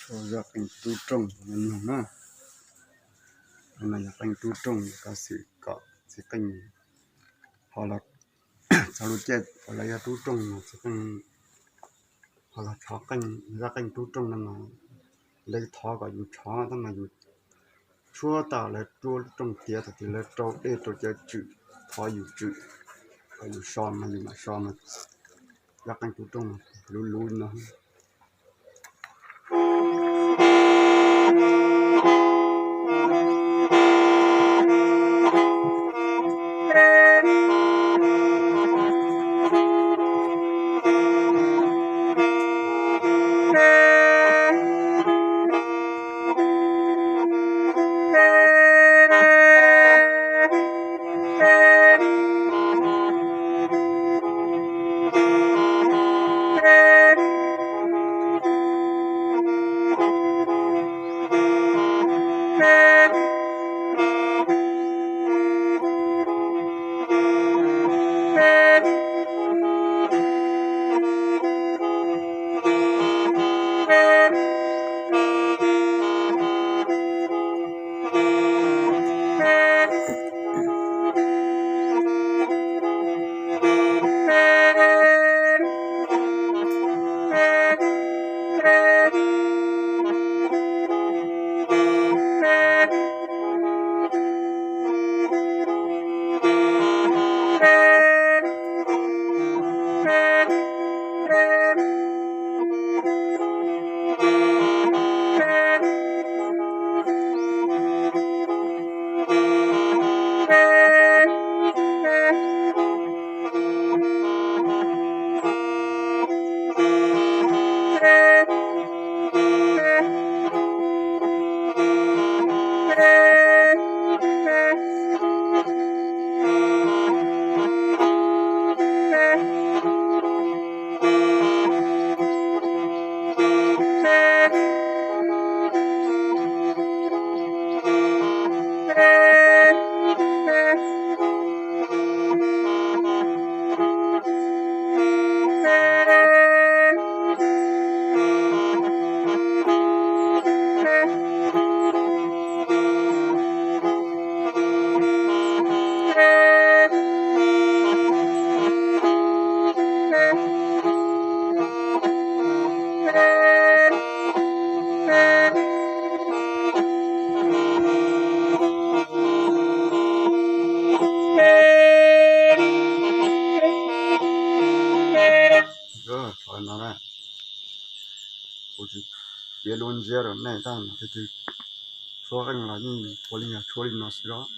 Tshuab zaj qeej tub rooj no na. No yog qeej tub rooj, koj xwm kom txiv qeej ho los txog lub caij uas lawv yog tub rooj no, txiv qeej ho los tshov qeej, zaj qeej tub rooj no mas lawv thov kom yus tshov tab mas yus tshuab tag lawv ruaj lub rooj tiav, thaum twg lawv rau dej rau cawv tswm, thov yus tswm kom yus so mas yus mam so mas zaj qeej tub rooj no luv luv no. Kuv tsis piav lus ntsia rau nej tab mas leej twg tshuab qeej los yeej ua li yog tshuab li no xwb os.